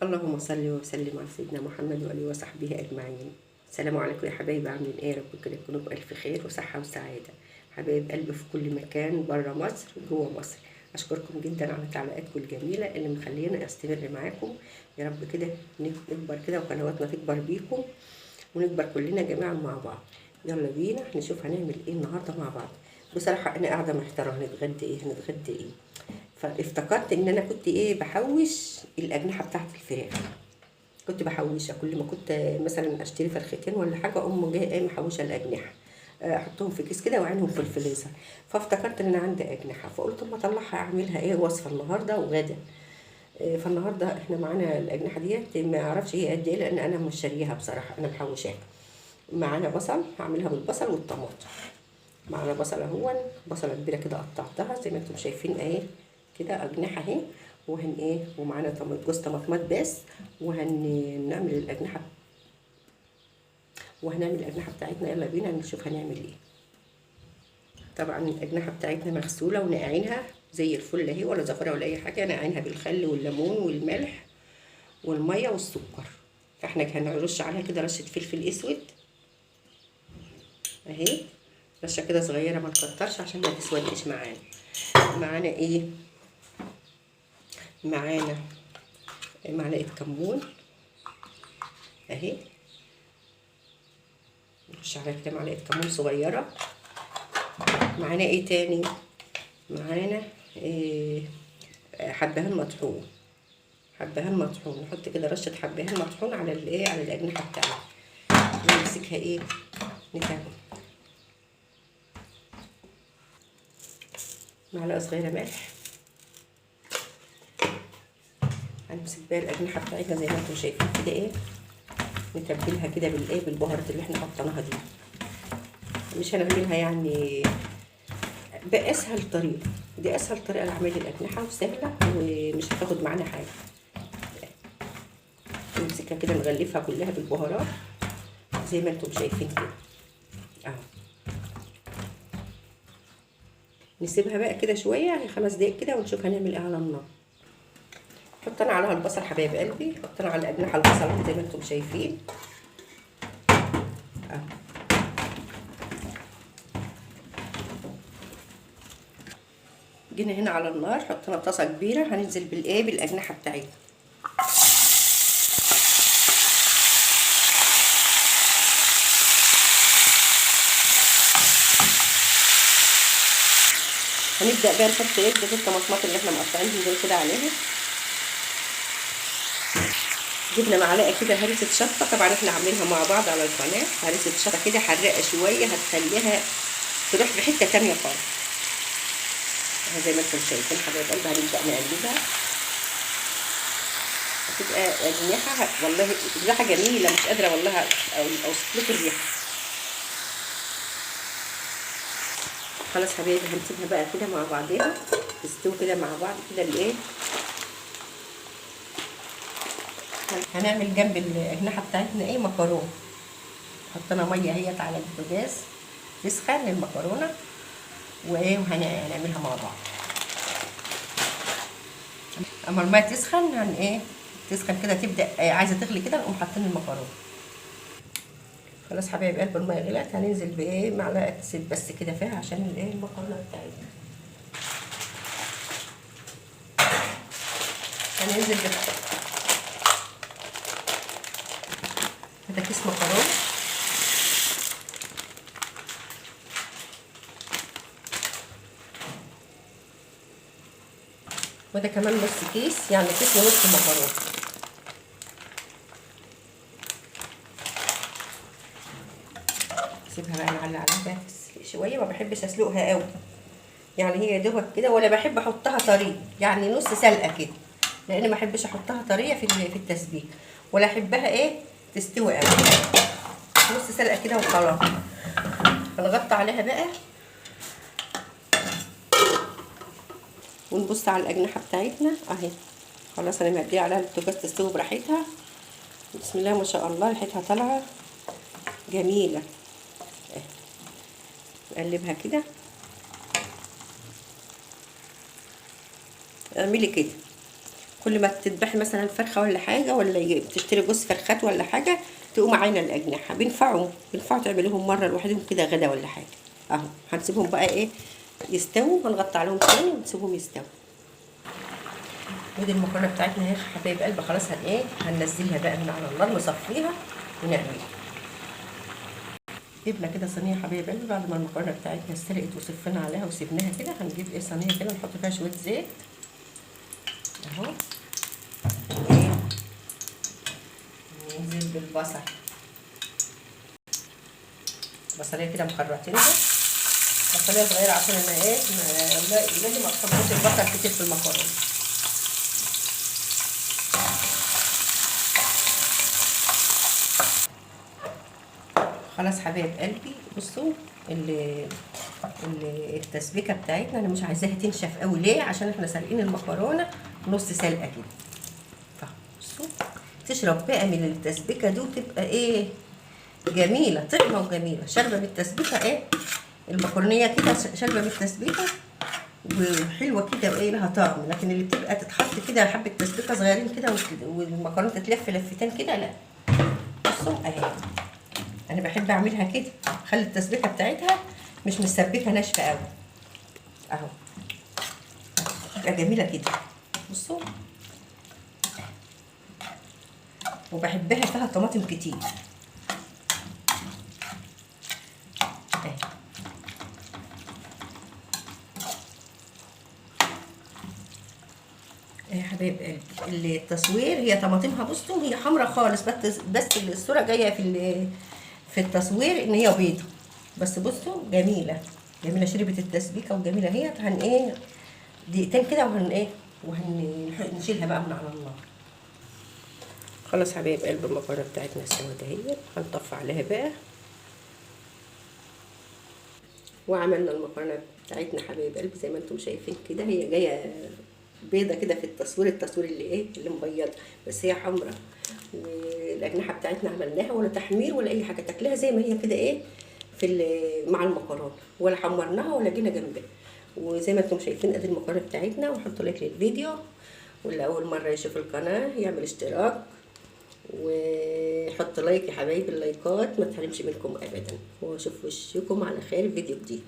اللهم صل وسلم على سيدنا محمد وآله وصحبه أجمعين. السلام عليكم يا حبايبي، عاملين ايه؟ يا رب كده تكونوا بألف خير وصحة وسعادة. حبايب قلبي في كل مكان، بره مصر جوه مصر، اشكركم جدا على تعليقاتكم الجميلة اللي مخلينا استمر معاكم. يا رب كده نكبر كده وقنواتنا تكبر بيكم ونكبر كلنا جميعا مع بعض. يلا بينا نشوف هنعمل ايه النهارده مع بعض. بصراحة انا قاعدة محتارة، هنتغدى ايه هنتغدى ايه؟ فافتكرت ان انا كنت ايه بحوش الاجنحة بتاعه الفراخ، كنت بحوشها كل ما كنت مثلا اشتري فرختين ولا حاجة اقوم جاية ايه محوشه الاجنحة، احطهم في كيس كده واعينهم في الفريزر. فافتكرت ان انا عندي اجنحة، فقلت اما اطلعها اعملها ايه وصفه النهارده وغدا. فالنهارده احنا معانا الاجنحة ديت، ما اعرفش هي قد ايه لان انا مش شاريها بصراحة، انا محوشاها. معانا بصل، هعملها بالبصل والطماطم. معانا بصل اهو، بصله كبيرة كده قطعتها زي ما انتم شايفين اهي كده اجنحة اهي. وهن ايه، ومعانا جوز طماطمات بس، وهنعمل الاجنحة، وهنعمل الاجنحة بتاعتنا. يلا بينا نشوف هنعمل ايه. طبعا الاجنحة بتاعتنا مغسوله ونقعينها زي الفل اهي، ولا زفره ولا اي حاجة، نقعينها بالخل والليمون والملح والمية والسكر. فاحنا هنرش عليها كده رشه فلفل اسود اهي، رشه كده صغيرة ما نكترش عشان ما تسودش معانا. معانا ايه؟ معانا معلقه كمون اهي، نرش عليها كده معلقه كمون صغيرة. معانا ايه تاني؟ معانا إيه؟ حبهان مطحون، حبهان مطحون، نحط كده رشه حبهان مطحون على الايه، على الاجنحة بتاعتنا. نمسكها ايه نتعمل معلقه صغيرة ملح. هنمسك بقى الاجنحة بتاعتنا زي ما انتم شايفين كده ايه، نتبلها كده بالايه، بالبهارات اللي احنا حطيناها دي. مش هنعملها يعني باسهل طريقه، دي اسهل طريقه لعمل الاجنحة وسهلة ومش هتاخد معانا حاجة. نمسكها كده نغلفها كلها بالبهارات زي ما انتم شايفين كده اهو. نسيبها بقى كده شوية يعني 5 دقايق كده ونشوف هنعمل ايه على النار. حطينا عليها البصل حبايب قلبي، حطينا على الاجنحة البصل زي ما انتم شايفين اهو. جينا هنا على النار حطينا طاسه كبيرة، هننزل بالايه، بالاجنحه بتاعتنا. هنبدا بقى نحط ايه الطماطمات اللي احنا مقطعينهم دول كده عليها. جبنا معلقه كده هرسه شطه، طبعا احنا عاملينها مع بعض على القناة. هرسه شطه كده حراقه شوية، هتخليها تروح في حتة تانية خالص زي ما انتم شايفين حبايب قلبي. هنبدا نقلبها، هتبقى اجنحة والله ريحه جميلة، مش قادرة والله اوصف لكم الريحة. خلاص حبايبي هنسيبها بقى كده مع بعضيها تستوي كده مع بعض كده الايه. هنعمل جنب الاجنحة بتاعتنا ايه، مكرونه. حطينا مية اهيت على البوتاجاز تسخن للمكرونه وايه، وهنعملها مع بعض. اما المية تسخن هن ايه، تسخن كده تبدا عايزه تغلي كده، نقوم حاطين المكرونه. خلاص حبايب قلب المية غلت، هننزل بايه، معلقه زيت بس كده فيها عشان الايه المكرونه بتاعتنا. هننزل هذا كيس مكرونه، وده كمان نص كيس، يعني كيس ونص مكرونه. سيبها بقى نعلي عليها بس شوية، ما بحبش اسلقها قوي يعني، هي دوبك كده، ولا بحب احطها طرية يعني نص سلقه كده، لان ما احبش احطها طرية في التسبيك، ولا احبها ايه تستوي قوي، نص سلقه كده وخلاص. هنغطي عليها بقى ونبص على الاجنحة بتاعتنا اهي. خلاص انا مديه عليها البوتاجاز تستوي براحتها. بسم الله ما شاء الله ريحتها طالعه جميلة. نقلبها كده، اعملي كده كل ما تذبحي مثلا فرخة ولا حاجة، ولا بتشتري جوز فرخات ولا حاجة، تقوم عاينه الاجنحة. بينفعوا تعملوهم مرة لوحدهم كده غدا ولا حاجة. اهو هنسيبهم بقى ايه يستووا، هنغطي عليهم تاني ونسيبهم يستووا. ودي المكرونه بتاعتنا اهي حبايب قلبي، خلاص هن ايه هننزلها بقى من على النار، نصفيها ونعملها. جبنا كده صينية حبايب قلبي بعد ما المكرونه بتاعتنا استلقت وصفينا عليها وسيبناها كده. هنجيب ايه صينية كده نحط فيها شوية زيت اهو، ننزل بالبصل، بصليه كده مخرطينها، بصليه صغيرة عشان انا ايه ولادي ما بحبوش البصل كتير في المكرونه. خلاص حبايب قلبي، بصوا التسبيكه بتاعتنا انا مش عايزاها تنشف قوي. ليه؟ عشان احنا سالقين المكرونه نص سلقه كده. فبصوا تشرب بقى من التسبيكه دي وتبقى ايه جميلة، طعمه وجميلة، شاربه من التسبيكه ايه المكرونيه كده، شاربه من التسبيكه وحلوه كده وايه لها طعم. لكن اللي بتبقى تتحط كده حبه تسبيكه صغيرين كده والمكرونه تتلف لفتين كده، لا. بصوا اهي انا بحب اعملها كده، خلي التسبيكه بتاعتها مش مسبكه ناشفة قوي اهو، تبقى جميلة كده. بصوا وبحبها فيها طماطم كتير اهي. يا حبايب قلبي التصوير هي طماطمها بصوا هي حمرا خالص، بس الصورة جاية في التصوير ان هي بيضة، بس بصوا جميلة جميلة، شربت التسبيكه وجميلة اهي. هن ايه دقيقتين كده وهن ايه وهنشيلها بقى من على النار. خلاص حبايب قلب المكرونه بتاعتنا استوت اهي، هنطفي عليها بقى. وعملنا المكرونه بتاعتنا حبايب قلبي زي ما انتم شايفين كده، هي جاية بيضة كده في التصوير، التصوير اللي ايه اللي مبيضه، بس هي حمراء. والاجنحه بتاعتنا عملناها ولا تحمير ولا اي حاجة، تاكلها زي ما هي كده ايه في مع المكرونه، ولا حمرناها ولا جينا جنبها. وزي ما انتم شايفين ادي المكرونه بتاعتنا. وحطوا لايك للفيديو، واللي اول مرة يشوف القناة يعمل اشتراك وحط لايك يا حبايبي، اللايكات ما تحرمش منكم ابدا. واشوف وشكم على خير في فيديو جديد.